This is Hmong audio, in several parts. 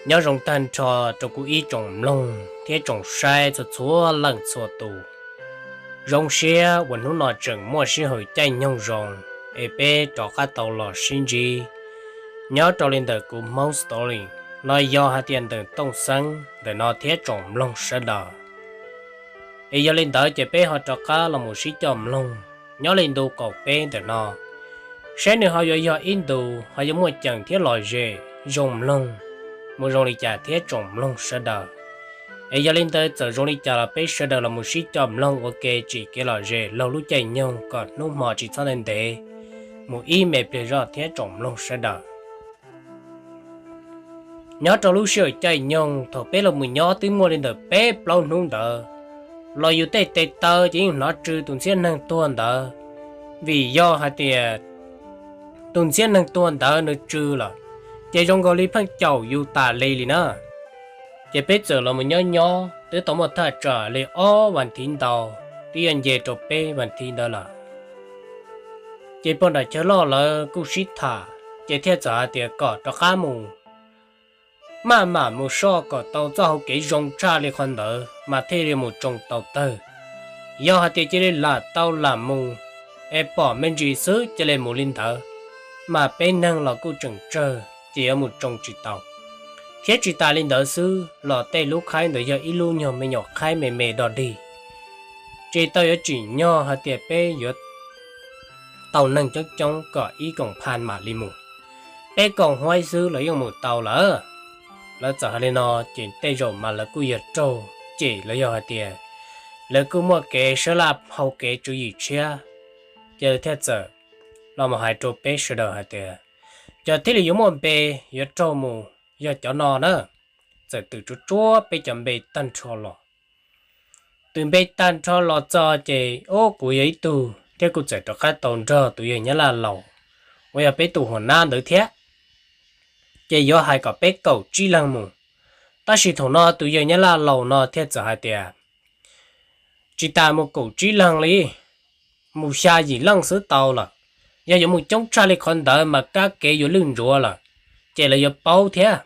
Nyob zoo tag nrho rau kuv ib tsoom mloog thiab tsoom saib txhua txhua leej txhua tus. Zoo siab uas hnub no tseem muaj sij hawm caij nyoog zoo es peb rov qab tau los sib ntsib nyob rau li ntawm kuv Hmoob Story los yog hais tias ntawm Tooj Xeeb ntawm no thiab tsoom mloog sawv daws. Es yog li ntawd ces peb ho rov qab los mus sib coj mloog nyob li ntu kaum peb ntawm no, saib nws ho yuav yog ib ntu ho yuav muaj ceem thiab lom zem zoo mloog mus zoo li cas thiab tsoom mloog sawv daws. Es yog li ntawd txawm zoo li cas los peb sawv daws los mus sib coj mloog ua ke tsim kev lom zem laug lub caij nyoog kom hnub hmo tsis txhob ntev ntev mus ib me pliag zoj thiab tsoom mloog sawv daws. Nyob rau lub sij hawm caij nyoog thaum peb los mus nyob twb muaj li ntawm peb plaub hnub ntawd los yus tej tes taw ces yeej hnov tsw tus ntxhiab neeg tuag ntawd, vim yog hais tias tus ntxhiab neeg tuag ntawd nws tsw lawm ces zoo nkaus li pheej caum yus tas li li na. Ces peb txawm los mus nyob nyob twb tau muaj thaj tsam li ob vas thiv ntau, twb yuav nce rau peb vas thiv ntawd lawm. Ces pog nram chaw loj lawv kuj sib tham ces thiaj txawm hais tias kom rov qab mus maj mam mus soj kom tau txoj hau kev zoo tshaj li qhov ntawd mas thiaj li mus tsoo tau tawg. Yog hais tias cia li lam tau lam mus es pom me ntsis xwb cia li mus li ntawd mas peb neeg los kuj tseem tsawg ces yuav mus tsoo tsis tau. Thiab tsis tas li ntawd xwb los tej lub khaib ntawd yog ib lub nyuag me nyuam khaib me me dog dig, tsis tau yuav tsim nyog hais tias peb yuav tau neeg coob coob kom ib koom pha mam li mus. Peb koom huaib xwb los yeej mus tau lawm. Lawv txawm hais li no ces tej zaum mas lawv kuj yog raug cem los yog hais tias lawv kuj muaj kev sab laj hau kev tswv yim tshiab, ces lawv thiaj txawm los mus hais rau peb sawv daws hais tias cov thiaj li yuav muaj npe yuav raug mus yog cov no na. Txawm twm tsuab tsuab peb cov npe tag nrho los. Twm npe tag nrho los txog ces ub kuv yog ib tug thiab kuv txawm rov qab tau nrog tus yawg Nyab Laj laus uas yog peb tus hua nab ntawd thiab. Ces yuav hais kom peb kaum tsib leeg mus. Tab sis thaum no tus yawg Nyab Laj laus no thiaj txawm hais tias tsis tas mus kaum tsib leeg li, mus xya yim leej xwb tau lawm. Yog yuav mus coob tshaj li qhov ntawd mas kab kev yuav lwj ntsuav lawm, ces lawv yuav paub thiab.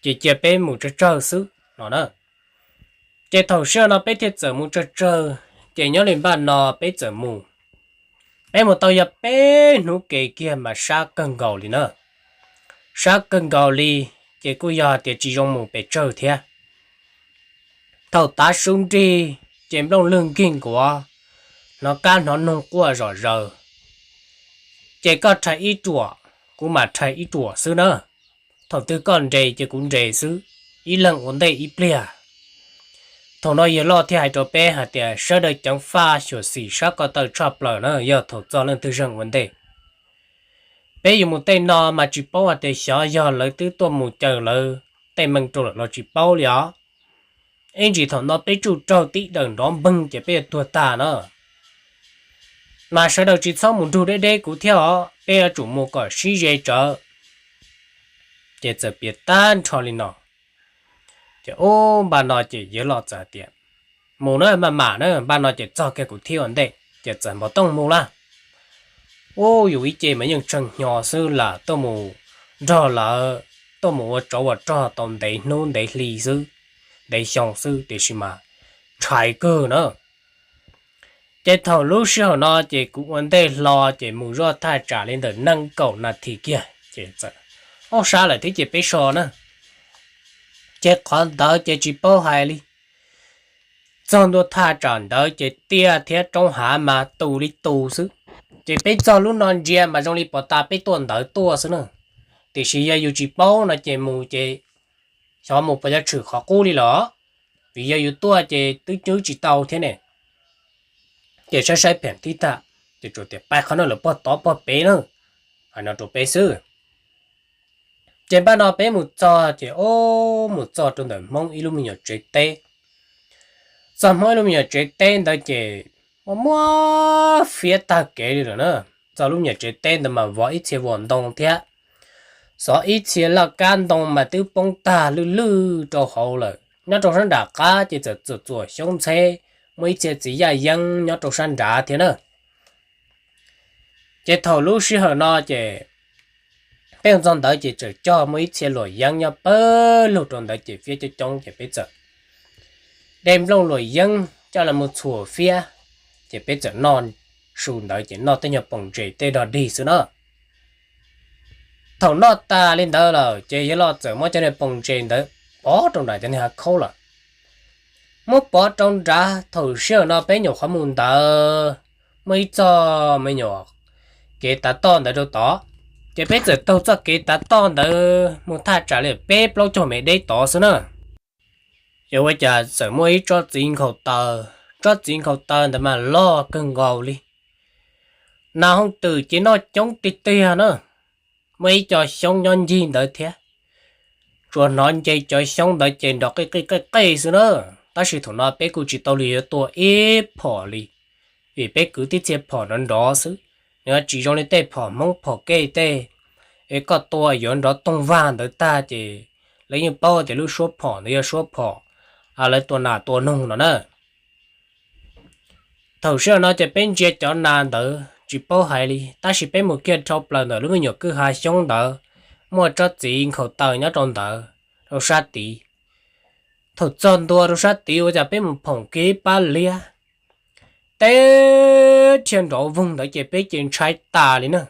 Ces cia peb mus tsawg tsawg xwb no na. Ces thaum sij hawm no peb thiaj txawm mus tsawg tsawg, ces nyob li npaj no peb txawm mus. Peb mus tau yog peb hnub kev kiag mas sab kawg nkaus li na. Sab kawg nkaus li, ces kuj yog hais tias tsis zoo mus pes tsawg thiab. Thaum tav su nrig ces nplooj lwg nkig nkuav, hnov kab hnov noog quaj zom zaws. Ces koj rhais ib ruam, kuv mam rhais ib ruam xwb na. Thaum twg koj nres ces kuv nres xwb, ib leeg ua ntej ib pliag. Thaum no yawg loj thiaj hais rau peb hais tias sawv daws ceev faj xyuam xim sab ko taw tshaj plaws na, yog thaum txog leej twg zeeg ua ntej. Peb yuav mus tej no mas tsis paub hais tias xyov yog lawv twb tuaj mus caw lawv tej meej rau lawm los tsis paub li os. Ib ntsis thaum no peb tsuj raug tib daws nrov npeeg ces peb yuav tuag tag na. Mas sawv daws tsis txhob mus nrug deb deb kuv thiab os, peb yuav tsum mus kom sib ze tsawv. Ces txawm piav tag nrho li no. Ces ub npaj no ces yawg loj txawm tias mus na, maj mam na, npaj no ces txog kiag kuv thiab ua ntej, ces txawm npau tooj mus lawm. Ub yus ib ce mas yeej tshee hnyo xwb lam tuaj mus nrog lawv tuaj mus ua tsov ua rog tau ntev hnub ntev hli xwb, ntev xyoo xwb tiam sis mas ntshai kawg na. Ces thaum lub sij hawm no ces kuv ua ntej hlo ces mus zoj thaj tsam li ntawm nees nkaum nas this kiag ces txawm ob sab lawm thiab ces peb so na. Ces qhov ntawd ces tsis paub hais li, txog ntua thaj tsam ntawd ces tiaj thiab roob hav mas tus li tus xwb. Ces peb txog lub no ntsia mas zoo li pov tas peb tuaj ntawd tuaj xwb na. Tiam sis yog yus tsis paub no ces mus ces xyov mus puas yuav tshwm qhov qub li los, vim yog yus tuaj ces twb cwb tsis tau thiab ne. Ces saib saib phem tib tag, ces tsuas tias pais qhov no lawm pog tod pog pem na, hais no rau peb xwb. Ces npaj no peb mus txog ces ub mus txog rau ntawm Hmoob ib lub me nyuam tsev teb. Txog Hmoob ib lub me nyuam tsev teb ntawd ces muaj muaj fiab tag kev li lawm na. Txog lub me nyuam tsev teb ntawd mas vov ib txhia vuas ntoo thiab, xov ib txhia laj kab ntoo mas twb poob tag lwj lwj rau hauv lawm. Nyob rau sab nram qab ces txawm txuam txuam xyoob ntxheb, muaj ib txhia txiv yaj yeeb nyob rau sab nrad thiab na. Ces thaum lub sij hawm no ces Peb mus txog ntawd ces txawm coj muaj ib txhia luam yeeb nyob pawg lug rau ntawd ces fiab coob coob ces peb txawm de nplooj luam yeeb coj los mus txhuam fiab, ces peb txawm noj su ntawd ces noj tej nyuag poom ntses tej dog dig xwb na. Thaum noj tas li ntawd lawm ces yawg loj txawm muab cov niag poom ntses ntawd pov rau nram cov niag hav khaub lawm. Muab pov rau nrad, thaum sij hawm no peb nyuam qhuav mus ntawd, muaj ib txoj me nyuam kev tav toj ntawd rau tod, ces peb txawm taug txoj kev tav toj ntawd mus thaj tsam li peb plaub caug mev deb tod xwb na. Ces ua cas txawm muaj ib tsob txiv nkhaus taw, tsob txiv nkhaus taw ntawd mas loj kawg nkaus li. Nas hooj twm ces noj coob tiag tiag na, muaj ib co xyoob nyob ncig ntawd thiab. Tsuas hnov nce cov xyoob ntawd ces nrov qij qij qij qij xwb na. Tab sis thaum no peb kuj tsis tau li yuav tua ib phom li, vim peb kwv tib txhia phom nrov nrov xwb. Nws tsis zoo li tej phom Hmoob phom kej tej, es koj tua yuav nrov toog vag ntawd tag ces lawv yeej paub tias lub suab phom ntawd yog suab phom, lawv tua nas tua noog no na. Thaum sij hawm no ces peb ntsia cov nas ntawd tsis paub hais li, tab sis peb mus kiag dhau plaws ntawm lub me nyuam kwj ha xyoob ntawd, muaj tsob txiv nkhaus taw nyob rau ntawd, rau sab tid. Thaum txog ntua rau sab tid ua cas peb mus phoom kiag ib pab liab, teb rhia nrov voog ntawd ces peb ces ntshai tas li na.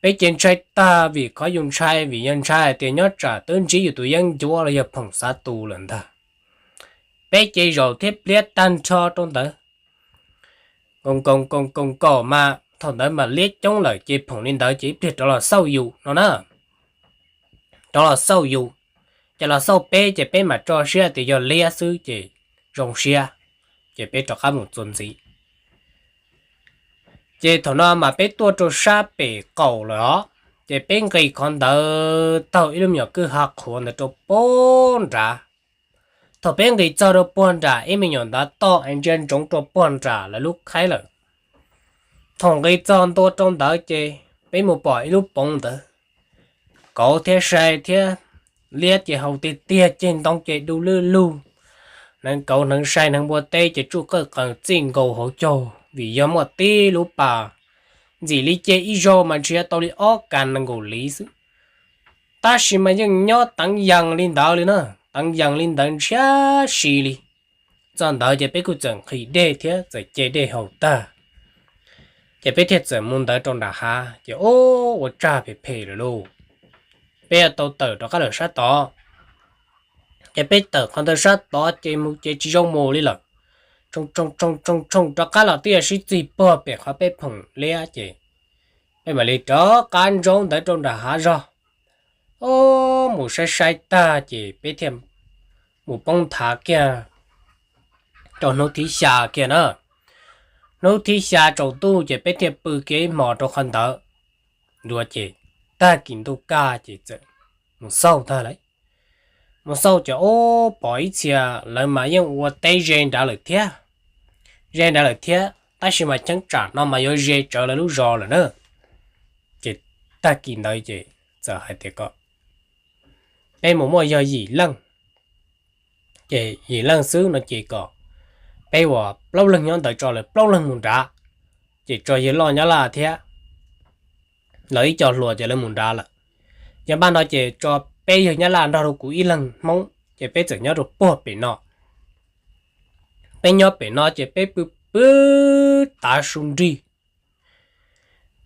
Peb ces ntshai tag vim qhov yus ntshai vim yog ntshai hais tias nyob tsam twb ntsib yus tus yeeb ncuab los yog phoom xav tu lawm ntag. Peb ces zaum thiab pliab tag nrho rau ntawd, nkoos nkoos nkoos nkoos nkaus mas thaum ntawd mas liab coob lawm ces phoom li ntawd ces ib pliag rov los xauj yus no na. Rov los xauj yus, ces los xauj peb ces peb mam tso siab tias yog liab xwb ces zoo siab, ces peb rov qab mus txuas ntxiv. Ces thaum no mas peb tuaj rau sab pem qaum lawm os, ces peb nqis qhov ntawd taug ib lub me nyuam kwj ha qhuav ntawd rau puag nrad. Thaum peb nqis txog rau puag nram ib me nyuam ntav toj es ntsia ntsoov rau puag nram lawv lub khaib lawm. Thaum nqis txog ntua rau ntawd ces peb mus pom ib lub poov ntawd, kauv thiab sai thiab liab ces haus tiag tiag, ceg ntoo ces du lwj lug, hneev kauv hneev sai hneev npua teb ces tsuj qawj qees txij nkaus hauv caug vim yog muaj tib lub pas, ntxim li ces ib zaug mas ntshe tau li ob kas nees nkaum li xwb. Tab sis mas yeej nyob teev yees li ntawd li na, teev yees li ntawd ntshiab si li. Txog ntawd ces peb kuj txawm nqhis dej thiab txawm ce dej haus tag, ces peb thiaj txawm mus ntawd rau nram hav ces ua tsaj phem phem lawm lauj. Peb yuav tau tawm rov qab lawm sab tod, ces peb tawm qhov ntawd sab tod ces mus ces tsis zoo mus li lawm. Tsoo tsoo tsoo tsoo tsoo rov qab los twb yog sib txig puag pem qhov peb phoom liab ces peb mam li rov qab ntsaub ntawd rau nram hav zog. Mus saib saib tag ces peb thiaj mus poob nthav kiag rau hnub thib xya kiag na. Hnub thib xya tsaus ntuj ces peb thiaj pw kiag ib hmos rau qhov ntawd dua ces tag kis ntuj kaj ces txawm mus xauj tag lawm. Mus xauj ces ub, pom ib txhia lawv mas yeej ua teb ze nrad lawm thiab, ze nrad lawm thiab, tab sis mas cheeb tsam no mas yuav ze tsawv lawv lub zos lawm na. Ces tag kis ntawd ces txawm hais tias kom peb mus muaj yog yim leej, ces yim leej xwb no ces kom peb uas plaub leeg nyob ntawd tso lawv plaub leeg mus nrad, ces tso yawg loj nyab laj thiab lawv ib co hluas ces lawv mus nrad lawm. Yog npaj no ces tso peb yawg nyab laj nrog rau kuv ib leeg hmoob ces peb txawm nyob rau puag pem no. Peb nyob pem no ces peb pw pw tav su nrig.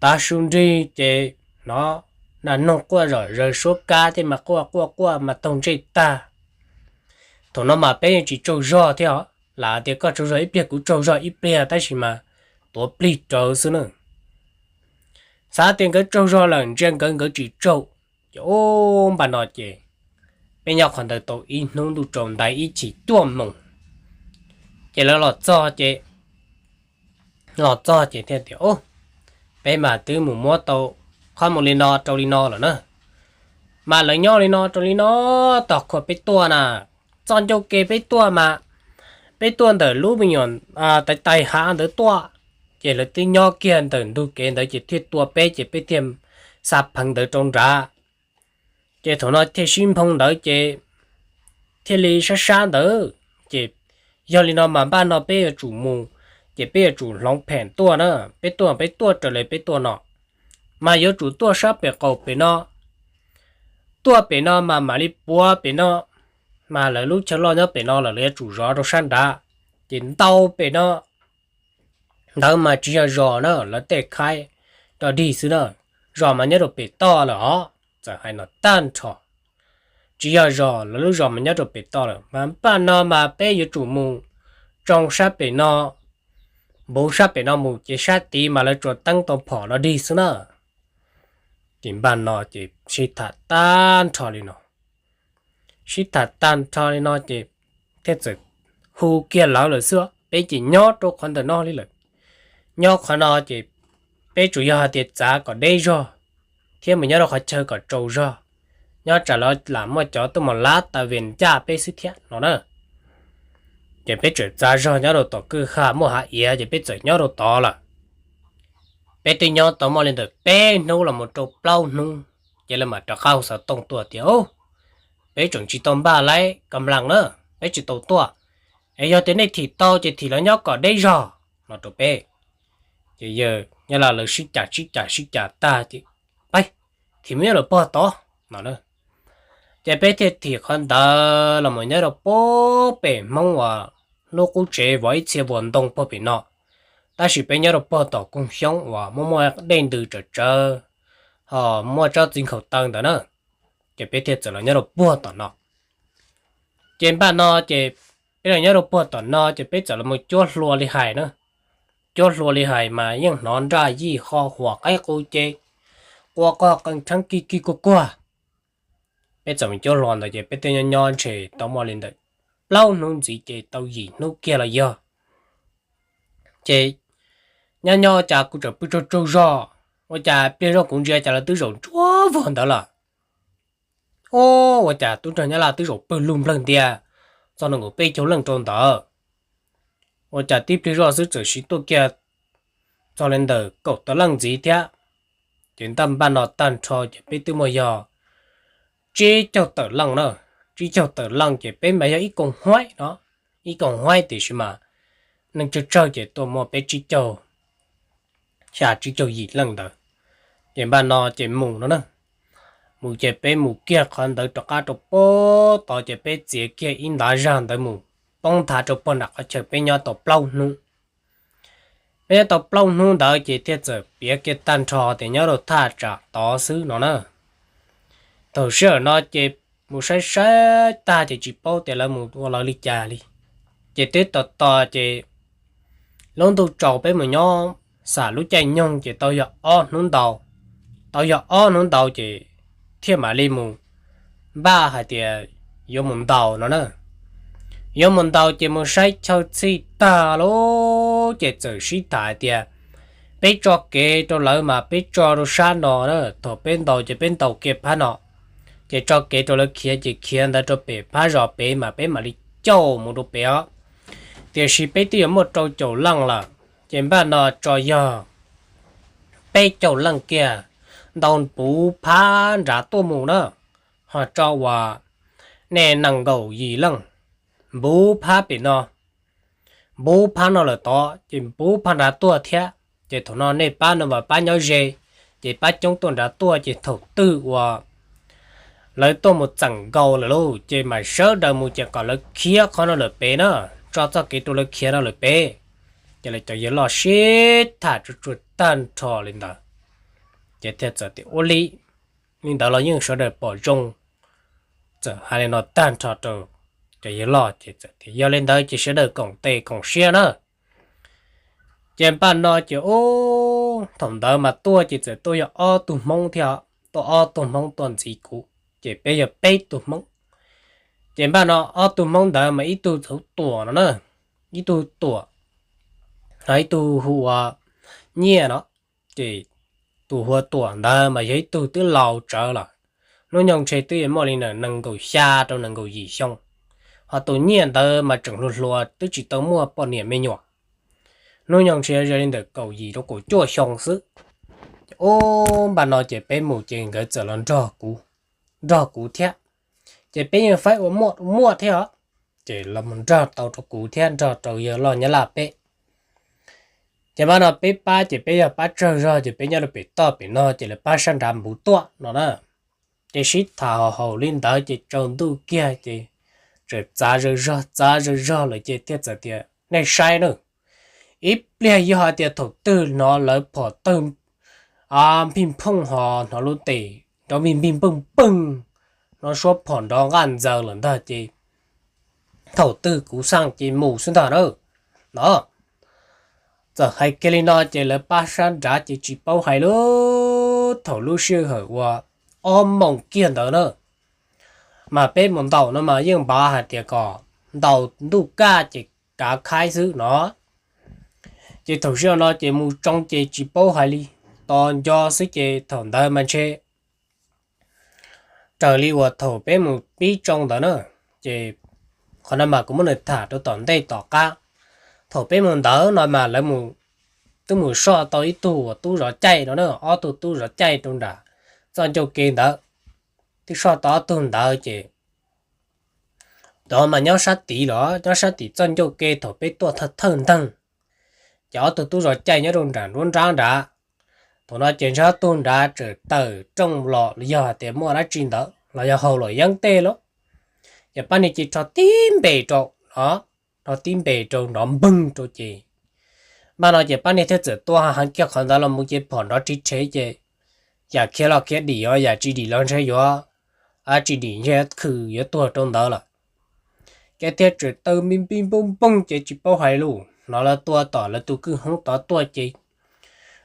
Tav su nrig ces hnov nas noog quaj zom zaws, suab kab thiab mas quaj quaj quaj mas taug ntsej tag. Thaum no mas peb yeej tsis tsaug zog thiab os, lam tias koj tsaug zog ib pliag kuv tsaug zog ib pliag tab sis mas tuav plig rawv xwb na. Xav tias nkawd tsaug zog lawm ntsia nkawd nkawd tsis tsaug. Ces ub, npaj no ces peb nyob qhov ntawd tau ib hnub ntuj tsaus ntais ib chim cuaj moos, ces lawv los txog ces, los txog ces thiaj tias ub, peb mas twb mus muab tau qhov mus li no rau li no lawm na. Mas lawv nyob li no rau li no, tom qhuas peb tuaj na, txoj ncauj ke peb tuaj mas, peb tuaj ntawm lub me nyuam tais tais hav ntawd tuaj, ces lawv twb nyob kiag ntawm ntug kev ntawd ces thiaj tua peb ces peb thiaj xa pheev ntawd rau nrad. Ces thaum no thiaj sib nphoo ntawd ces thiaj li sab sab ntawd. Ces yog li no mas npaj no peb yuav tsum mus, ces peb yuav tsum hloov phem tuaj na, peb tuaj peb tuaj raws li peb tuaj no. mas yuav tsum tuaj sab pem qaum pem no, tuaj pem no mas mam li puav pem no, mas lawv lub chaw loj nyob pem no lawm, lawv yuav tsum zov rau sab nrad. Ces ntau pem no ntawd mas tsis yog zos na, lawv tej khaib rau dig xwb na, zos mas nyob rau pem toj lawm os. Txawm hais no tag nrho, tsis yog zos, lawv lub zos mas nyob rau pem toj lawm, mas npaj no mas peb yuav tsum mus tsoo sab pem no, npuv sab pem no mus, ces sab tid mas lawv tsuas teeb tau phom rau dig xwb na. Ces npaj no ces sib tham tag nrho li no, sib tham tag nrho li no ces thiaj txawm hu kiag lawv lawm xwb, peb ces nyob rau qhov ntawm no li lawm. Nyob qhov no ces peb tsuas yog hais tias txav kom deb zog thiab mus nyob rau qhov chaw kom tsaus zog, nyob tsam lawv lam muaj cov tuaj mus lab taws vem ncaj peb xwb thiab no na. Ces peb txawm txav zog nyob rau tom kwj ha muaj hav iav ces peb txawm nyob rau tod lawm. Peb twb nyob tau muaj li ntawm peb hnub los mus rau plaub hnub, ces lawv mam rov qab hu xov tooj tuaj tias, Peb tseem tsis tau npaj laib ka nplas na, peb tsis tau tuaj, es yog tias nej thim tau ces thim los nyob kom deb zog no rau peb. Ces yawg nyob los lawv sib cav sib cav sib cav tag ces, Peb thim mus nyob rau pog tod no. Ces peb thiaj thim qhov ntawd los mus nyob rau pem Hmoob uas lub qub tsev vov ib txhia vuas ntoo pog pem no, tab sis peb nyob rau pog tom koog xyoob uas muaj muaj dej ntws tsawm tsawv, ho muaj tsob txiv nkhaus taw ntawd na. Ces peb thiaj txawm los nyob rau puag tom no. Ces npaj no ces peb los nyob rau puag tom no ces peb txawm los mus cuab hlua li hais na. Cuab hlua li hais mas yeej hnov nraj yij ho huam qaib qus ces qua qoj qeej tshab kig kig kuag kuag. Peb txawm mus cuab hlua ntawd ces peb twb nyob nyob ntshe tau muaj li ntawm plaub hnub ntxiv ces tau yim hnub kiag los yog. Ces nyob nyob cas kuv tseem pw tsaug tsaug zog, ua cas pliag zog kuv ntsia cas lawv twb zaum ntsuab vog ntawd lawm. Ua cas tub nrog Nyab Laj twb zaum pawg lug nplawg ntias txog nees nkaum peb caug leej rau ntawd. Ua cas tib pliag zoj xwb txawm siv tuaj kiag txog li ntawm kaum tawm leej ntxiv thiab. Ces ntaj npaj no tag nrho ces peb twb muaj yog tsib caug tawm leej na. Tsib caug tawm leej ces peb mas yog ib koog huaib no, ib koog huaib tiam sis mas neeg tsawg tsawg ces tuaj muaj peb tsib caug, xya tsib caug yim leej ntawd. Ces npaj no ces mus no na, mus ces peb mus kiag qhov ntawd rov qab rau pem tod ces peb txiav kiag ib ntav zag ntawd mus poob nthav rau pog nram qhov chaw peb nyob tau plaub hnub. Peb nyob tau plaub hnub ntawd ces thiaj txawm piav kiag tag nrho tias nyob rau thaj tsam tod xwb no na. Thaum sij hawm no ces mus saib saib tag ces tsis paub tias lawv mus ua lawv li cas li. Ces twb tos tos ces lub ntuj tsaus peb mus nyob xam lub caij nyoog ces tau yog ob hnub ntau. Tau yog ob hnub ntau ces thiaj mam li mus npaj hais tias yuav mus ntaus no na. Yuav mus ntaus ces mus saib chaw txhij tag lauj ces txawm sib tham hais tias peb tso kev rau lawv mas peb tso rau sab no na, thaum peb ntaus ces peb ntaus kiag phab no, ces tso kev rau lawv khiav ces khiav ntawd rau pem phab zos pem mas peb mam li caum mus rau pem os. Tiam sis peb twb yuav muaj rau caum leej lawm, ces npaj no tso yog peb caug leej kiag ntaus npuv phab nrad tuaj mus na, ho tso uas nej nees nkaum yim leej npuv phab pem no, npuv phab no lawm tod ces npuv phab nrad tuaj thiab. Ces thaum no nej pab no mas pab nyob ze, ces pab coob tuaj nrad tuaj ces thaum twg uas lawv tuaj mus txeem nkaus lawm lauj ces mam sawv daws mus ces kom lawv khiav qhov no lawm pem na, tso txoj kev rau lawv khiav no lawm pem. Ces lawv cov yawg loj sib tham tsuag tsuag tag nrho li ntawd, ces thiaj txawm tias ua li, li ntawd los yeej sawv daws pom zoo. Txawm hais li no tag nrho rau cov yawg loj ces txawm tias yog li ntawd ces sawv daws koom tes koom siab na. Ces npaj no ces ub, thaum ntawd mas tuaj ces txawm tuaj yog ob tug Hmoob thiab, tuaj ob tug Hmoob tuaj ntxiv kuv, ces peb yog peb tug Hmoob. Ces npaj no ob tug Hmoob ntawd mas ib tug hu Tuam no na, ib tug Tuam, ho ib tug hu ua Nyiaj no. Ces tus hu ua Tuam ntawd mas yog ib tug twb laus tsawv lawm, hnub nyoog ntshe twb yuav muaj li ntawm nees nkaum xya rau nees nkaum yim xyoo, ho tus Nyiaj ntawd mas tseem hluas hluas twb tsis tau muaj poj niam me nyuam, hnub nyoog ntshe yog li ntawm kaum yim rau kaum cuaj xyoo xwb. Ces ub, npaj no ces peb mus ces nkawd txawm los nrog kuv, nrog kuv thiab. Ces peb yeej faib ua muaj ua muaj thiab os, ces los mus nrog tau rau kuv thiab nrog rau yawg loj Nyab Laj peb. Ces mas no peb pab ces peb yog pab tsawg zog ces peb nyob rau pem toj pem no ces lawv pab sab nrad npuv tuaj no na. Ces sib tham haus haus li ntawd ces tsaus ntuj kiag ces txawm txav zawg zog txav zawg zog lawm ces thiaj txawm tias nej saib na, ib pliag yog hais tias thaum twg hnov lawv phom tawg npij nphooj ho hnov lub tes nrov npij npij npooj pooj, hnov suab phom nrov nqaj ntxaws lawm ntag ces thaum twg kuv xaj ces mus xwb ntag na no. Txawm hais kiag li no ces lawv pab sab nrad ces tsis paub hais lub thaum lub sij hawm uas ob moos kiag ntawd na, mas peb mus ntaus no mas yeej npav hais tias kom ntaus ntuj kaj ces kav khaib xwb no. Ces thaum sij hawm no ces mus tsoo ces tsis paub hais li, tos nco xwb ces thaum ntawd mas ntshe raws li uas thaum peb mus pib tsoo ntawd na, ces qhov no mas kuv muab nws tham rau tom ntej tom qab. Thaum peb mus ntawd no mas lawv twb mus soj tau ib tug uas tub zov caij no na, ob tug tub zov caij rau nram txoj ncauj ke ntawd, twb soj tau ob tug ntawd ces tod mas nyob sab tid los nyob sab tim txoj ncauj ke thaum peb tuaj thawj thawj nteeg, ces ob tug tub zov caij nyob rau nram nruab nrab nrad. Thaum no ces ntshe ob tug nrad txawm tawm rooj los yog hais tias muaj dab tsi ntawd los yog haus luam yeeb tej lauj, ces pab niag ces rho tib npe rau no, rho tib npe rau nrov npwg rau ces npaj no ces pab niag thiaj txawm tua heev kiag qhov ntawd los mus ces phom nrov ris rhev ces yam khiav los khiav dim os yam tsis dim los ntshe yuav, tsis dim ntshe khwm yuav tuag rau ntawd lawm. Ces thiaj txawm tawg npij npij npooj npooj ces tsis paub hais lus, hnov lawv tua tom lawv tus kwj hoob tod tuaj ces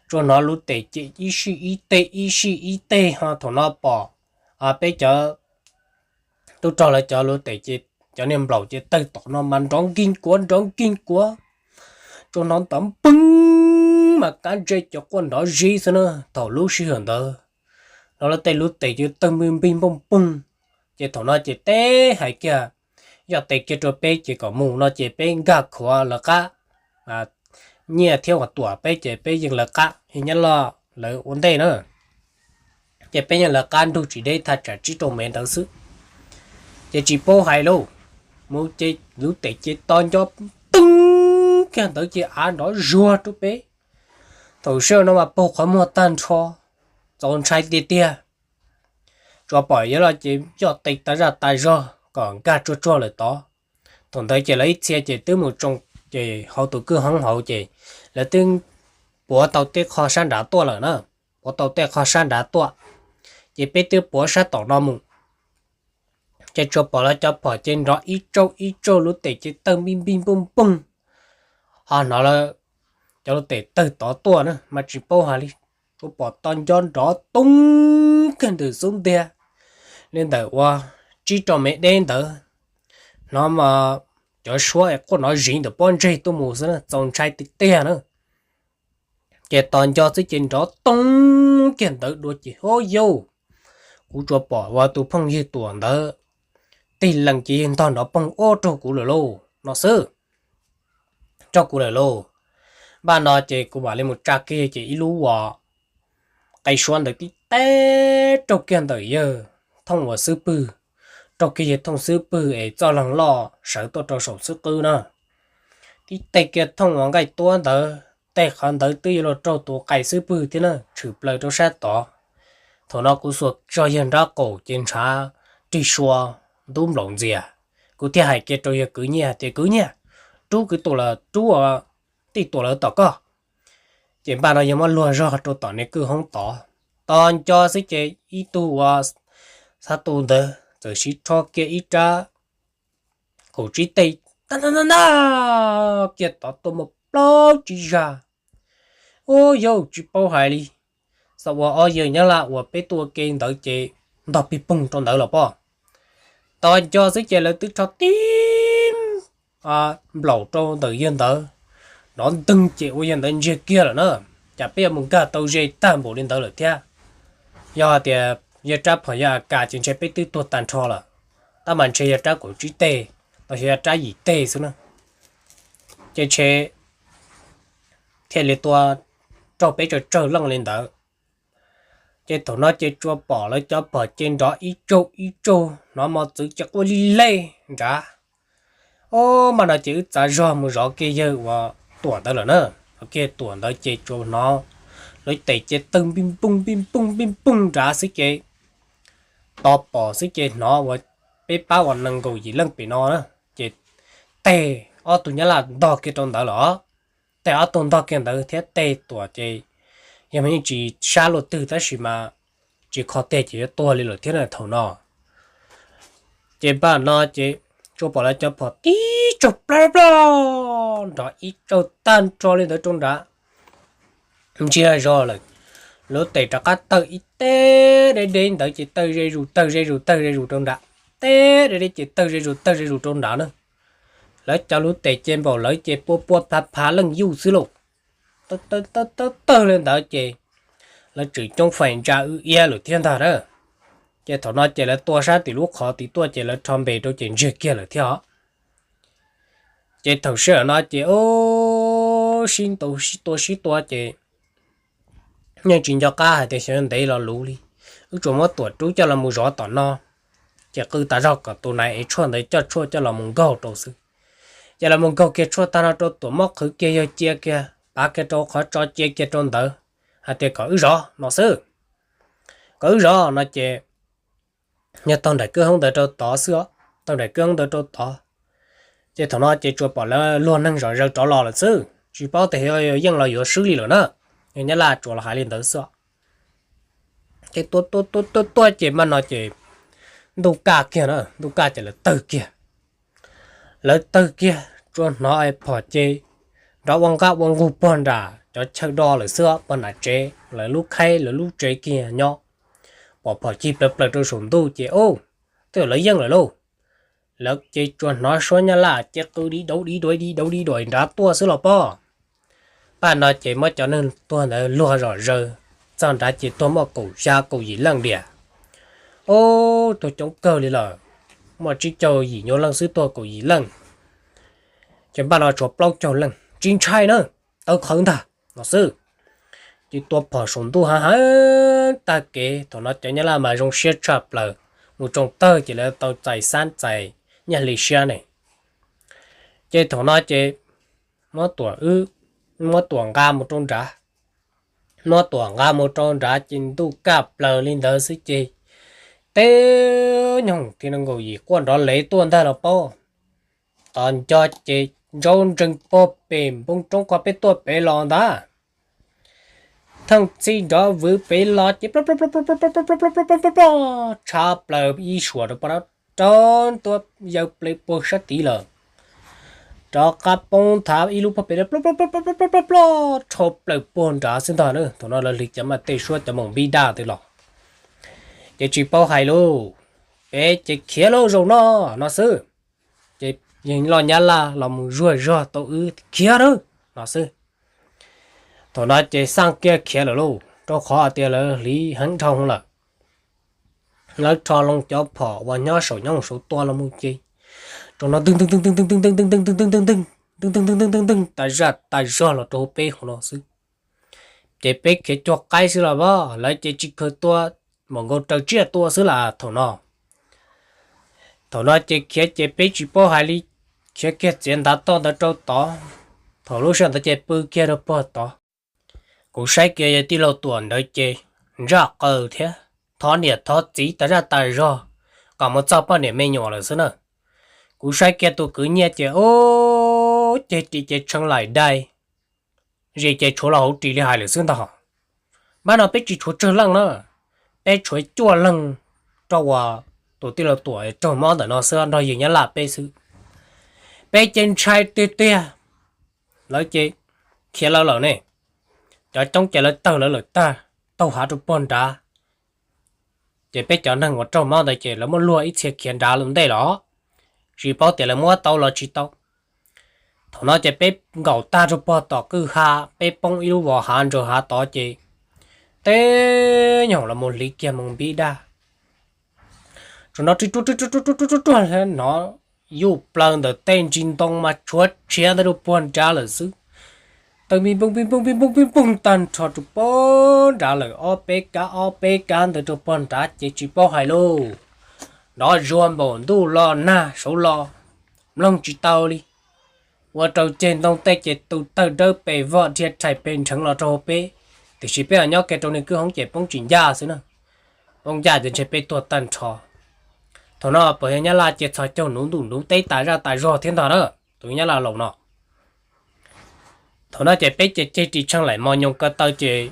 tsuas hnov lub tes ces ib sij ib teg ib sij ib teg ho thaum no pom peb cov tub rog lawv cov lub tes ces cov niag nplaum ces tawg tom no mas nrov nkig kuav nrov nkig kuav, tsuas hnov ntov npwg mas kab ntsej cov quaj nrov zib xwb na. Thaum lub sij hawm ntawd no lawv tej lub tes ces tawg npij npij npooj poog, ces thaum no ces teb hais kiag yog tes kiag rau peb ces kom mus no ces peb nkag khuav lawv qab, nyiaj thiab uas tuam peb ces peb yeej lawv qab, yeej nyob loj lawv ua ntej na. Ces peb yeej lawv qab nrug tsis deb thaj tsam tsib rau mev ntawd xwb. Ces tsis paub hais lauj, mus ces lub tes ces to nco pwg kiag ntawd ces av nrov zuag rau peb. Thaum sij hawm no mas paug qhov muag tag nrho, txaus ntshai tiag tiag. Tsuas pom yuav los ces yoj tes tas zaj tas zog kom nkag tsuag tsuag lawm tod. Thaum ntawd ces lawv ib txhia ces twb mus tsoo, ces hauv tus kwj hoob hauv ces lawv twb puav tau tej qho sab nrad tuaj lawm na, puav tau tej qho sab nrad tuaj, ces peb twb puav sab tom no mus. Ces tsuas pom lawv cov phom ces nrov ib tsauj ib tsauj lub tes ces tawg npij npij npooj npoog, ho hnov lawv cov lub tes tawg tod tuaj na mas tsis paub hais li. Tsuas pom to nco nrov toob kiag ntawm xub ntiag li ntawm ua tsib rau mev deb ntawd, hnov mas cov suab es quaj nrov zis ntawm pob ntseg tuaj mus xwb na, txaus ntshai tiag tiag na. Ces to nco xwb ces nrov toob kiag ntawd dua ces hov yauj, kuv tsuas pom ua tus phooj ywg tuam ntawd tig lees ces yawg ntog nrov poog ua raug kuv lawm lauj no xwb, raug kuv lawm lauj. Npaj no ces kuv mam li mus tsa kiag ces ib lub uas qe suab ntawd tib teg raug kiag ntawm yawg Thooj uas xub pwg, raug kiag yawg Thooj xub pwg es txoj leeg loj sawv tuaj rau saum xwb qwb na. Tib teg kiag Thooj uas nqaij tuab ntawd, teg qhov ntawd twb yuav luag raug tus qe xub pwg thiab na, tshwm plaws rau sab tod. Thaum no kuv xuas tso yawg nrab qaum ces ntshav rig sua ntub nplaum ntxias. Kuv thiaj hais kiag rau yawg kwv nyiaj hais tias kwv nyiaj, rub kwv tuam lawv, rub tij tuam lawv tom koj. Ces npaj no yawg muab luag zog rau tom niag kwj hoob tod, to nco xwb ces ib tug uas xav tu ntawd txawm siv rho kiag ib rab kaum tsib teg, ta ta ta ta kiag tod tuaj muaj plaub tsib zaj. Ua yauj, tsis paub hais li, xav ua ob yawg Nyab Laj uas peb tuaj ke ntawd ces ntog pig poog rau ntawd los pob. To nco xwb ces lawv twb rho tib nplaum rau ntawm yawg ntawd, nrov nteeg ces ua yawg ntawd ntsiag kiag lawm na. Cas peb yuav mus nkag tau ze tag npaum li ntawd lawm thiab? Yog hais tias yog rab phom yog a kas ces ntshe peb twb tuag tag nrho lawm, tab mas ntshe yog rab kaum tsib teg los yog rab yim teg xwb na. Ces ntshe thiaj li tua raug peb tsawg tsawg leej li ntawd. Ces thaum no ces tsuas pom lawv cov phom ces nrov ib tsaug ib tsaug, hnov mos txwv ces quaj lig lej nrad. Ob, npaj no ces wb txav zog mus zov kiag yawg uas tuam ntawd lawm na. Thaum kiag tuam ntawd ces tsuas hnov lub tes ces tawg npij npoog npij npoog npij npoog nrad xwb ces, tos pom xwb ces hnov uas peb pab uas nees nkaum yim leej pem no na, ces tej ob tug nyab laj ntog kiag rau ntawd los, tej ob tug ntog kiag ntawd thiab tej tuam ces yog mas yeej tsis sab luaj twg tab sis mas tsis kho tiag ces yuav tuag li lawm thiab na thaum no. Ces npaj no ces tsuas pom lawv cov phom tib tsaug plab plab nrov ib tsaug tag nrho li ntawd rau nrad. Ntsia zog lawm, lub tes rov qab tawg ib teg deb deb ntawd ces tawg ze zus tawg ze zus tawg ze zus rau nrad, teg deb deb ces tawg ze zus tawg ze zus rau nrad na. Lawv cov lub tes ces npaum lawv ces pua pua phav phav leej yuj xwb lauj. Tawg tawg tawg li ntawd ces lawv tseem coob fais ntsa wb iab lawm thiab ntag na. Ces thaum no ces lawv tua sab tim lub qhov tid tuaj ces lawv rho npe rau ces ntsiag kiag lawm thiab os. Ces thaum sij hawm no ces sib ntaus sib tua sib tua ces yeej tsis nco qab hais tias xyov ntev lo lus li, wb tsuas muab tuam rub coj los mus zov tom no, ces qw tas zog kom tus nais ev tshuaj ntawd coj tshuaj coj los mus nkaug rau xwb. Ces los mus nkaug kiag tshuaj tag no rau tuam muab qhwv kiag yawg cia kiag pav kiag rau qhov tso cia kiag rau ntawd, hais tias kom wb zov no xwb, kom wb zov no ces yog taug nraim kwj hoob ntawd rau tod xwb os, taug nraim kwj hoob ntawd rau tod. Ces thaum no ces tsuas pom lawv luag neeg zom zaws rov los lawm xwb, tsis paub tias yog yeej los yuav swb li lawm na. Yog nyab laj tsuas los hais li ntawd xwb. Ces tua tua tua tua tua ces mas no ces ntuj kaj kiag na, ntuj kaj ces lawv tawg kiag. Lawv tawg kiag tsuas hnov phom ces nrov ua nqaj ua nqug puag nram cov chaw do lawm xwb, puag nram tsev lawv lub khaib lawv lub tsev kiag nyob. Pom phom cig plaws plaws rau saum ntuj ces ub, twb yog lawv yeej lawm lauj. Lawv ces tsuas hnov suab nyab laj ces qw di dauv di duav di dauv di duav nrad tuaj xwb los pob. Paj no ces muab cov neeg tuag ntawd luag zom zaws, txog nrad ces tuag muaj kaum xya kaum yim leej diam. Ub, tuag coob kawg li lawm, muaj tsib caug yim nyuag leej xwb tuag kaum yim leej. Ces npaj no tshuav plaub caug leej tsis ntshai na, tawv qhawv ntag no xwb. Ces tua phom saum ntuj hav heev tag kev, thaum no cov nyab laj mas zoo siab tshaj plaws, mus tsoo tawg ces lawv tau txais xab txais nyaj hli siab ne. Ces thaum no ces muab tuam wb, muab tuam nqa mus rau nrad, muab tuam nqa mus rau nrad ces ntuj kaj plaws li ntawd xwb ces teb nyoog thiab nees nkaum yim quaj nrov lev tuaj ntag los pob. Tos nco ces ntsaub ntsees puag pem npoo roob qhov peb tuaj pem los ntag. Theej txhij nrov vwv pem los ces ploj tshav plaws ib suam rau poj nrab rau ntua yaw ple puag sab tid lawm. Rov qab poob thav ib lub puag pem ploj ploj ploj rho plaws puag nrad xwb ntag na. Thaum no lawv hliv cov maj tej suab cov moos npib daj twb los, ces tsis paub hais lauj, peb ces khiav lauj zaum no no xwb. Ces yeej loj nyab laj los mus zuag zog tau wb khiav na no xwb. Thaum no ces xaj kiag khiav lawm lauj, rau qhov hais tias lawv hliv heev dhau lawm. Lawv rho loo cov phom uas nyob saum nyob saum tua los mus ces tsaus no nteg nteg nteg nteg nteg nteg nteg nteg nteg nteg nteg nteg nteg nteg nteg nteg nteg nteg tas zaj tas zog los rau hauv peb hauv no xwb. Ces peb khiav cuag qaib xwb los as, lawv ces tsis khaws tua, mam nkaus raws tsiaj tua xwb las thaum no. Thaum no ces khiav ces peb tsis paub hais li, khiav kiag txiav ntav toj ntawd rau tod. Thaum lub sij hawm ntawd ces pw kiag rau puag tod. Kuv saib kiag yog tij laug Tuam ntawd ces ntsaj qaws thiab thov niam thov txiv tas zaj tas zog kom mus txog poj niam me nyuam lawm xwb na. Kuv saib kiag tus kwv Nyiaj ces ub, ceg ris ces tshee laim dai, zis ces tshuav los hauv ris li hais lawm xwb ntag. Npab no peb tsis tshuav tsawg leej na, peb tshuav cuaj leeg rau uas tus tij laug Tuam raug mob ntawm no xwb nrog yawg Nyab Laj peb xwb. Peb ces ntshai tiag tiag, lawv ces khiav lawv lawm ne, cov coob ces lawv tawg lawv lawm tag, taug hav rau puag nrad. Ces peb cov neeg uas raug mob ntawd ces lawv muab luag ib txhia khiav nrad lawm ntej los, tsis paub tias lawv muab tau los tsis tau. Thaum no ces peb nkaum tag rau puag tom kwj ha, peb poob ib lub vos hav ntsaws hav tod ces teb nyoog los mus hliv kiag mus npib daj. Tsaus no ruaj ruaj ruaj ruaj ruaj ruaj ruaj ruaj ruaj ruaj, hnov yuj plaws ntawm tej ntsis ntoo mas tshuav tshiav ntawd rau puag nrad lawm xwb. Tawg pij npoog pij npoog pij npoog pij npoog tag nrho rau puag nrad lawm, ob peb kab ob peb kab ntawd rau puag nrad ces tsis paub hais lauj. Nrov zuag npaum ntuj los nag saud los mloog tsis tau li. ua rau ceg ntoo tej ces tu tawg dawb pes voj dhia rhais pes nrheev los rau hauv peb, tiam sis peb ho nyob kiag rau niag kwj hoob ces poob tsis ncaj xwb na. Poob ncaj ces ntshe peb tuag tag nrho. Thaum no pog yawg Nyab Laj ces txhos caug nuv ntuj nuv teb tas zaj tas zog thiab ntag na, tus Nyab Laj laus no. Thaum no ces peb ces ceg ris tsheej laim mos nyoos ko taw ces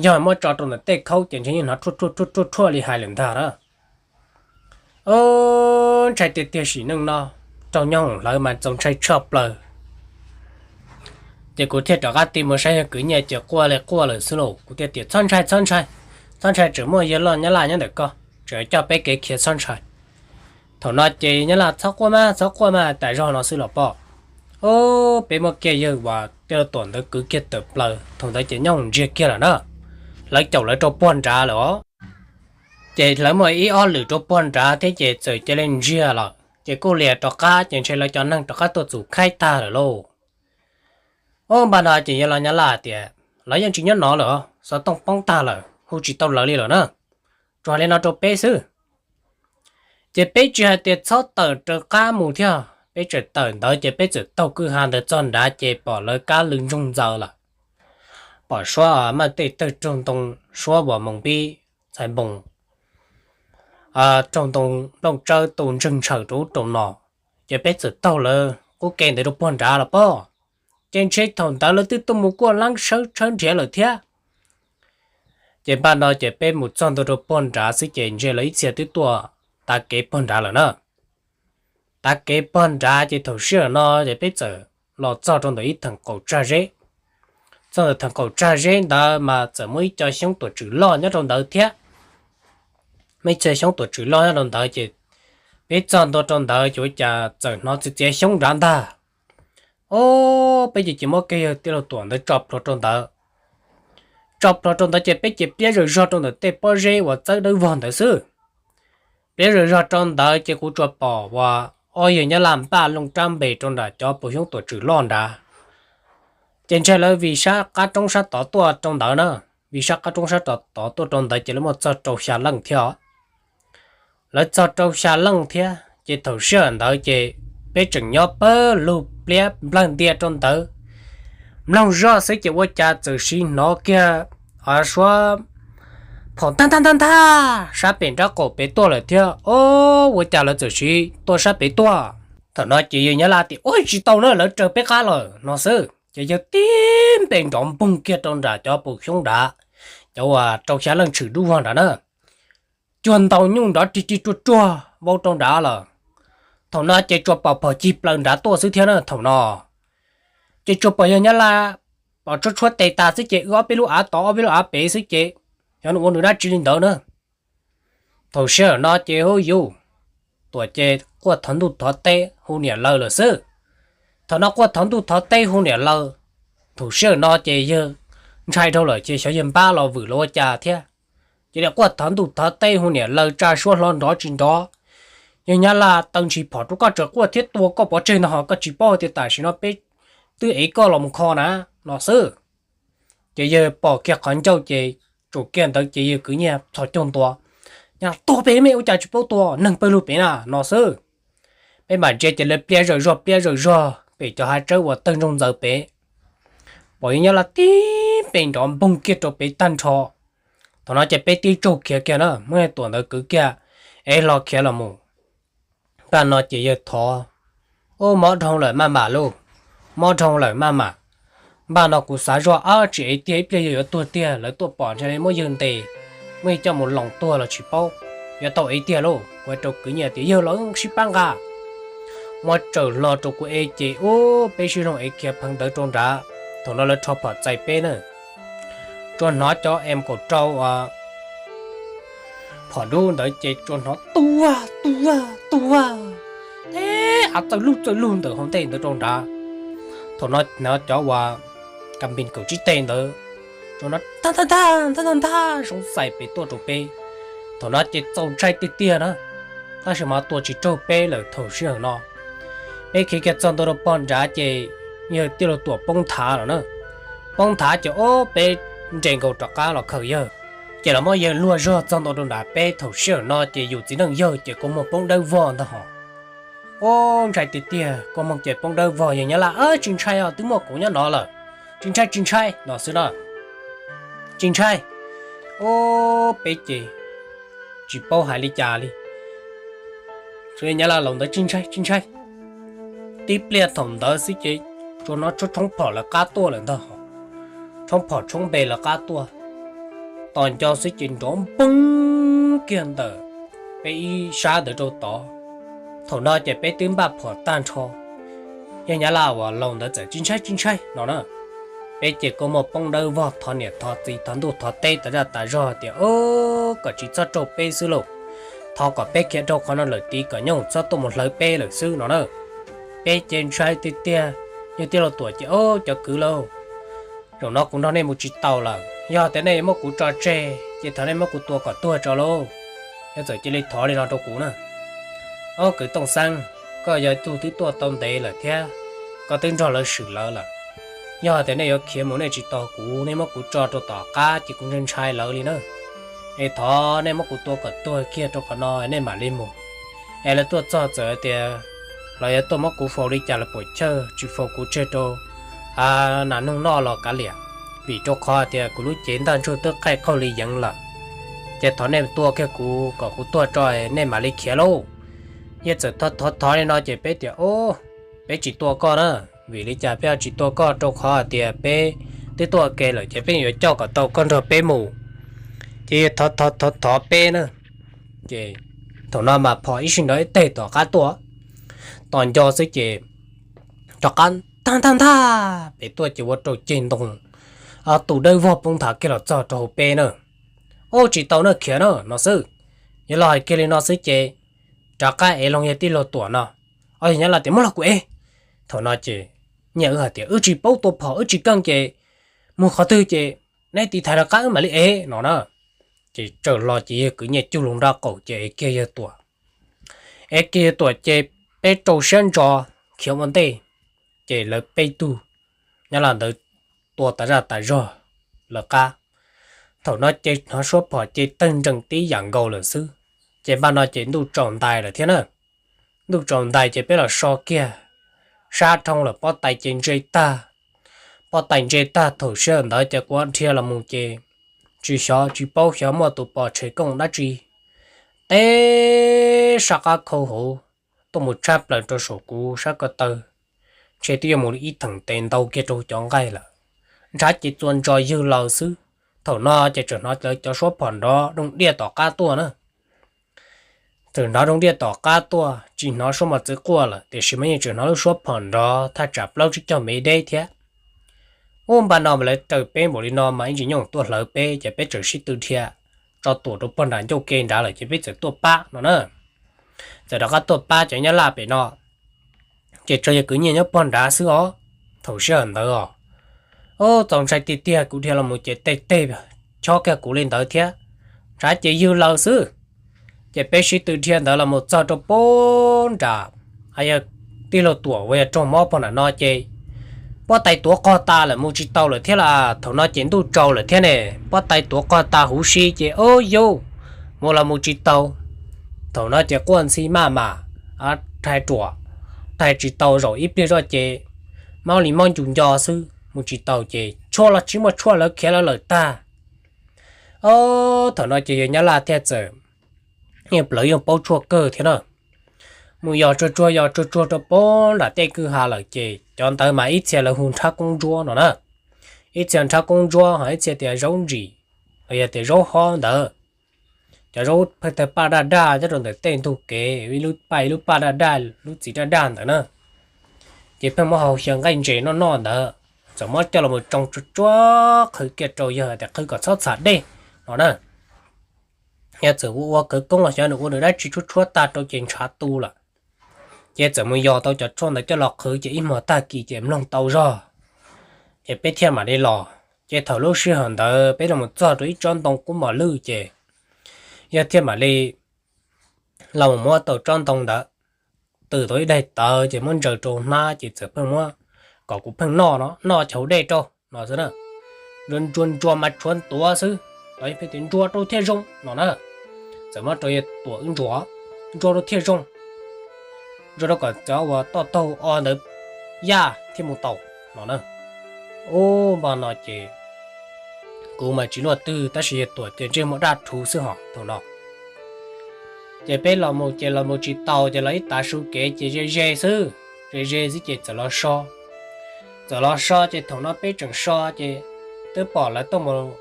yog muab tso rau ntawm tej khaub ces ntshe yeej hnov rhuaj rhuaj rhuaj rhuaj li hais lawm ntag na. Ntshai tiag tiag sim neej no, raug nyob hoom hlawv mas txaus ntshai tshaj plaws. Ces kuv thiaj rov qab tig mus saib yawg kwv nyiaj ces quaj li quaj lawm xwb lauj. Kuv thiaj tias txhob ntshai, txhob ntshai, txhob ntshai, tseem muaj yawg loj Nyab Laj nyob ntawm ko, tseem coj peb kev khiav, txhob ntshai. Thaum no ces Nyab Laj txhob quaj mas, txhob quaj mas, tas zog no xwb los poj. Ub, peb muab kiag yawg uas Tiaj Lauj Tuam ntawd kwv kiag tawm plaws, thaum ntawd ces nyob hoom ntsiag kiag lawm na. Lawv caum lawv rau puag nrad lawm os. Ces lawv muaj ib ob lwm rau puag nrad thiab ces txawm cia li ntsiag lawm ces kuj liam rov qab ces ntshe lawv cov neeg rov qab tuaj txum khaib tag lawm lauj. Ub, npaj no ces yawg loj Nyab Laj tias lawv yeej tsis nyob no lawm, xov tooj poob tag lawm, hu tsis tau lawv li lawm na. Tsuas hais li no rau peb xwb. Ces peb tsis hais tias txhob tawm rov qab mus thiab, peb txawm tawm ntawd ces peb txawm taug kwj ha ntawd txog nrad ces pom lawv kab lw ntsoog ntxaws lawm. Pom suab maj tej tawg raug ntoo, suab uas moos pib txhais npoos, raug ntoo nplooj tsawb tu ntseeg ntshaws rau ub rau no. Ces peb txawm taug lawv qub ke ntawd rau puag nrad los poj. Ces ntshe thaum ntawd lawv twb tuaj mus kuaj leeb sawb tshawb nrhiav lawm thiab. Ces npaj no ces peb mus txog ntua rau puag nrad xwb ces ntshe lawv ib txhia twb tuaj tav kev puag nrad lawm na. Tav kev puag nrad ces thaum sij hawm no ces peb txawm los txog rau ntawm ib theem qaum tsag zeb. Txog ntawm theem qaum tsag zeb ntawd mas txawm muaj ib co xyoob tuam tswm loj nyob rau ntawd thiab. Muaj ib co xyoob tuam tswm loj nyob rau ntawd ces peb txog ntua rau ntawd ces ua cas txawm hnov txiv txiav xyoob nrad ntag. Ob, peb ces cia muab kiag yawg Tiaj Lauj Tuam ntawd tso plhuav rau ntawd. Tso plhuav rau ntawd ces peb ces pliab zawm zog rau ntawm tej pob zeb uas txawb dawb vog ntawd xwb. Pliab zawm zog rau ntawd ces kuv tsuas pom uas ob yawg Nyab Laj npaj loo rab npe rau nram cov puas xyoob tuam tswm loj nrad. Ces ntshe lawv vim sab qab roob sab tod tuaj rau ntawd na, vim sab qab roob sab tod tuaj rau ntawd ces lawv muaj txog rau xya leej thiab os. Lawv txog rau xya leej thiab ces thaum sij hawm ntawd ces peb tseem nyob pawg lug pliab nplawg ntia rau ntawd. Mloog zoj xwb ces ua cas txawm siv hnov kiag suab phom ntag ntag ntag ntag sab pem nraub qaum pem tuaj lawm thiab. Ob, ua cas lawv txawm siv tuaj sab pem tuaj? Thaum no ces yawg Nyab Laj tias ua tsis tau na, lawv raws peb qab lawm no xwb. Ces yawg tib npe nrov npoog kiag rau nram cov puas xyoob nrad, cov uas rau xya leej tshwm dub vog nrad na. Cuag ntau nyuj nrov rig rig ruag ruag vau rau nrad lawm. Thaum no ces tsuas pom phom cig plaws nrad tuaj xwb thiab na thaum no. Ces tsuas pom yawg Nyab Laj pom tshuab tshuab tes tas xwb ces wb ob peb lub av tod ob peb lub av pem xwb ces xyov nws ua nws dab tsi li ntawd na. Thaum sij hawm no ces hu yus Tuam ces quaj thov ntuj thov teb hu niam laws lawm xwb. Thaum no quaj thov ntuj thov teb hu niam laws, thaum sij hawm no ces yawg ntshai dhau lawm ces xyov yawg npab los vwm los ua cas thiab. Ces li quaj thov ntuj thov teb hu niam laws tsa suab hlo nrov tsis nrov. Yawg Nyab Laj taw ntshis phom rau koj tseem quaj thiab tua koj pov tseg no ho koj tsis paub tias tam sim no peb twb ev koj los mus kho na no xwb. Ces yawg pom kiag qhov ncauj ces tsaum kiag ntawd ces yawg kwv nyiaj txhos caug ntua, Nyab Laj, tuag pem mej ua cas tsis paub tua, neeg pawg lug pem na no xwb. Peb mam ntsia ces lawv pliab zawm zog pliab zawm zog pem cov hav tsawb uas tawg ntsoog ntxaws pem. Pom yawg Nyab Laj tib npe nrov npoog kiag rau pem tag nrho. Thaum no ces peb tib tsaug khiav kiag na, muab Tuam ntawd kwv kiag, ev hlo khiav los mus. Npaj no ces yawg thov, Ub, mob dhau lawm maj mam lauj, mob dhau lawm maj mam. Npaj no kuv xav zoj ab tsis ev tiag, ib pliag yawg yuav tuag tiag, lawv tuaj pom ntshe muab yawg ntes, muab yawg coj mus loos tuag los tsis paub. Yuav tau ev tiag lauj, kuv hais rau kwv nyiaj tias yawg los sib pab nqa. Muab tsaws hlo rau kuv ev ces ub peb sib loog ev khiav pheev ntawd rau nrad. Thaum no lawv rho phom txais peb na, tsuas hnov cov M kaum rau phom dub ntawd ces tsuas hnov tuag tuag tuag, eb, av txawj lug txawj lug ntawm hauv ntej ntawd rau nrad. Thaum no hnov cov uas ka npis kaum tsib teg ntawd tsuas hnov ntag ntag ntag ntag ntag ntag zoov xais pem tuaj rau peb. Thaum no ces txaus ntshai tiag tiag na, tab sis mas tua tsis raug peb lawm thaum sij hawm no. Peb khiav kiag txog ntua rau pog nrad ces yawg Tiaj Lauj Tuam poob nthav lawm na. Poob nthav ces ob peb nres nkaus rov qab los khaws yawg, ces los muab yawg luag zog txog ntua rau nrad peb. Thaum sij hawm no ces yus txiv neej yawg ces kua muag poob dawb vog ntag hos. Ub, ntshai tiag tiag, kua muag ces poob dawb vog. Yawg Nyab Laj, Tsis ntshai os, twb muaj kuv nyob no lawm. Tsis ntshai, tsis ntshai, no xwb no. Tsis ntshai. Ub, peb ces tsis paub hais li cas li. Yawg Nyab Laj laus ntawd, Tsis ntshai, tsis ntshai. Tib pliag thaum ntawd xwb ces tsuas hnov tshoob phom lawv qab tuaj lawm ntag. Tshoob phom tshoob npe lawv qab tuaj, tos nco xwb ces nrov npoo kiag ntawm peb ib sab ntawd rau tod. Thaum no ces peb twb npaj phom tag nrho. Yawg Nyab Laj uas laus ntawd txawm, Tsis ntshai, tsis ntshai, no na. Peb ces kua muag poob dawb vog, thov niam thov txiv, thov ntuj thov teb, tas zaj tas zog tias, Ub, kom tsis txhob raug peb xwb lauj. Thov kom peb khiav rau qhov no lawm tid, kom nyooj txhob tuaj mus hlawv peb lawm xwb, no na. Peb ces ntshai tiag tiag. Yog tij laug Tuam ces, Ub, cov kwv lauj, zaum no kuv nrog nej mus tsis taus lawm. Yog tias nej yuav muab kuv tso tseg ces thov nej muab kuv tua kom tuag tso lauj. Yog txawm cia li thov li no rau kuv na, Ub, kwv Tooj Xeeb, koj yog ib tug twb tuaj tau ntev lawm thiab, koj twb nrog lawv swm lawv lawm. Yog tias nej yuav khiav mus nej tsis tos kuv, nej muab kuv tso rau tom qab ces kuv ntshai ntshai lawv li na. Es thov nej muab kuv tua kom tuag kiag rau qhov no nej mam li mus. Es lawv tuaj txog txawm tias lawv yuav tuaj muab kuv faus li cas los puam chawj, tsis faus kuv tseg rau nas noog noj los kav liam, vim rau qhov tias kuv lub cev ntaj ntsug twb qaij qaug li yeev lawm. Ces thov nej tua kiag kuv kom kuv tuag tso nej mam li khiav lauj. Yog txawm thov thov thov li no ces peb tias, Ub, peb tsis tua koj na. Vim li cas peb ho tsis tua koj? Rau qhov hais tias peb twb tuaj ua ke lawm ces peb yuav coj kom tau koj nrog peb mus. Ces thov thov thov thov peb na. Ces thaum no mas phom ib sij nrov ib teg tom qab tuaj, tos nco xwb ces rov qab ntag ntag ntag pem tuaj ces ua rau ceg ntoo, tus dawb vog poob nthav kiag los txog rau hauv peb na. Ub, tsis tau na, khiav na, no xwb. Yog los hais kiag li no xwb ces rov qab ev loo yog tij laug Tuam no. Os, yog nyob los tias muab los kuv ev. Thaum no ces nyiaj wb hais tias wb tsis paub tua phom, wb tsis keej ces mus qhov twg ces neb tiv thaiv rov qab wb mam li ev no na. Ces tsawm los ces yawg kwv nyiaj cug loo nraub qaum ces ev kiag yawg Tuam. Ev kiag yawg Tuam ces peb rau siab ntso khiav ua ntej. Ces lawv peb tug nyob los ntawd tua tas zaj tas zog lawv qab. Thaum no ces hnov suab phom ces tawg nrees tib yam nkaus lawm xwb. Ces npaj no ces ntuj tsaus ntais lawm thiab na. Ntuj tsaus ntais ces peb los so kiag sab roob lawm, pob tais ces ntse tag. Pob tais ntse tag thaum sij hawm ntawd ces kuv dhia los mus ces tsis xyov tsis paub xyov muaj tus pos tshem kooj dab tsi teb sab qab khau hauv tuaj mus tshab plaws rau saum kuv sab ko taw, ntshe twb yuav mus li ib theem tes ntau kiag rau cov nqaij lawm. Ntshav ces txua ntsos ywg laws xwb. Thaum no ces tseem hnov lawv cov suab phom nrov dooj diaj tom qab tuaj na. Tseem hnov dooj diaj tom qab tuaj, tsis hnov suab mos txwv quaj lawm, tiam sis mas yeej tseem hnov lub suab phom nrov thaj tsam plaub tsib caug mev deb thiab. Ub, npaj no mas lawv raws peb npaum li no mas ib ntsis nyooj tuaj hlawv peb, ces peb txawm sib tw dhia tso tuam rau pog nram ncauj ke nrad lawm ces peb txawm tuaj pab no na. Txawm rov qab tuaj pab cov nyab laj pem no, ces tso yawg kwv nyiaj nyob pog nrad xwb os. Thaum sij hawm ntawd os, ub, txaus ntshai tiag tiag, kuv dhia los mus ces tej teg chob kiag kuv li ntawd thiab. Ntshav ces ywg laws xwb. Ces peb sib tw dhia ntawd los mus txog rau pog nram, yog tij laug tuam uas yog raug mob pog nram no ces pob tais tuav qog tas lawm mus tsis tau lawm thiab las. Thaum no ces ntuj tsaus lawm thiab ne, pob tais tuav qog tas huv si ces ub yus, mus los mus tsis tau. Thaum no ces quaj ntxhi maj mam, rhais ruam, rhais tsis tau, zaum ib pliag zoj ces mob li mob ncus nco xwb, mus tsis tau ces tshuaj los tsis muaj tshuaj, lawv khiav lawv lawm tag. Ob, thaum no ces yawg nyab laj thiaj txawm yeej plawv yeej paub tshuaj kawg thiab na. Mus yos tsuag tsuag yos tsuag tsuag rau pog nram tej kwj ha lawm ces cov ntawd mas ib txhia lawv hu nrhab koob ntsuab no na. Ib txhia nrhab koob ntsuab, ho ib txhia tias zaub ntsim, los yog tias zaub hob ntawd. Cov zaub pheej tawg paj daj daj nyob rau ntawm tej ntug kev, ib lub paj ib lub paj daj daj, lub txiv daj daj ntawd na. Ces pheej muab hau xyaw nqaij ntses noj noj ntawd, txawm muab coj los tsoo tsuag tsuag qhwv kiag rau, yog tias qhwv kom txhob txham dej no na. Yog txawm ua ua khawv koob los xyov nws ua nws dab tsi tshuab tshuab tag rau ces ntshav tu lawm. Ces txawm mus yos tau cov tshuaj ntawd coj los qhwv ces ib hmos tag kis ces mloog tau zog. Ces peb thiaj mam li los. Ces thaum lub sij hawm ntawd peb los mus txog rau ib tsob ntoo kub mos lwj ces yog thiaj mam li los mus muab tau tsob ntoo ntawd, tw tau ib daim tawv ces muab ntsaws rau hnab ces txawm pheej muab kom kuv pheej noj no, noj ces haus dej rau no xwb na. Ntsuas ntsuas ntsuas mas tshuav ntuav xwb, los yog pheej tias ntsuas rau thiaj zoo no na. Txawm muab rau yawg tuam wb ntsuas, ntsuas rau thiaj zoo. ntsuag rau kom cov uas toj taug o ntawd yaj thiaj mus tau no na. Ub, npaj no ces kuv mas tsis luaj twg tab sis yog tuam ces ntsej muag daj rhuv xwb hos thaum no. Ces peb los mus ces los mus tsis taus ces los ib tav su kev ces ze ze xwb, ze ze xwb ces txawm los so. Txawm los so ces thaum no peb tseem so ces twb pom lawv tuaj mus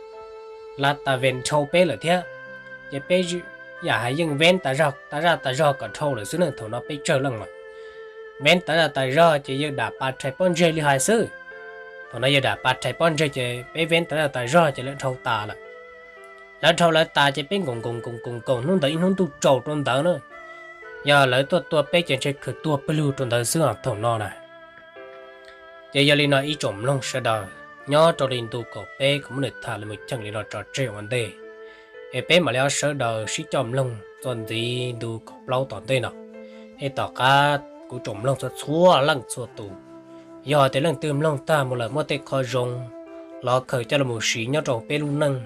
lav tas ves dhau peb lawm thiab. Ces peb yam hais yeej veb tas zaj tas zog kom dhau lawm xwb na, thaum no peb tsawg leej lawm. Veb tas zaj tas zog ces yawg dam pas rhais pob ntseg li hais xwb. Thaum no yawg dam pas rhais pob ntseg ces peb veb tas zaj tas zog ces lawv dhau tas lawm. Lawv dhau lawv tas ces peb nkoos nkoos nkoos nkoos nkoos hnub ntawd ib hnub ntuj tsaus rau ntawd na. Yog lawv tuaj tua peb ces ntshe khwv tuag pawg lug rau ntawd xwb os thaum no na. Ces yog li no ib tsoom mloog sawv daws, nyob rau li ntu kaum peb kuv muab nws tham los mus cheem li no tso tseg ua ntej, es peb mam li ob sawv daws sib coj mloog txuas ntxiv ntu kaum plaub tom ntej no. Es tom qab kuv tsoom mloog txhua txhua leej txhua tus, yog tias leej twg mloog tag mus lawm muaj tej qho zoo los khaws coj los mus siv nyob rau peb lub neej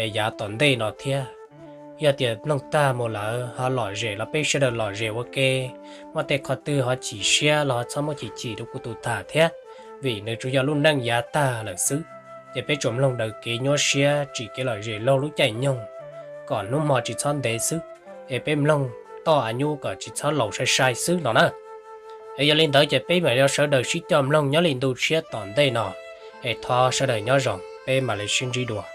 es yav tom ntej no thiab. Yog tias mloog tag mus lawm ho lom zem los peb sawv daws lom zem ua ke, muaj tej qho twg ho chim siab los ho txhob muab chim chim rau kuv tus tham thiab, vim nws tsuas yog lub neej yav tag lawm xwb. Ces peb tsuas mloog daws kev nyuaj siab tsim kev lom zem laug lub caij nyoog kom hnub hmo tsis txhob ntev xwb, es peb mloog toj av nyuj kom tsis txhob laus sai sai xwb no na. Es yog li ntawd ces peb mam li sawv daws sib coj mloog nyob li ntu tshiab tom ntej no, es thov sawv daws nyob zoo peb mam li sib ntsib dua.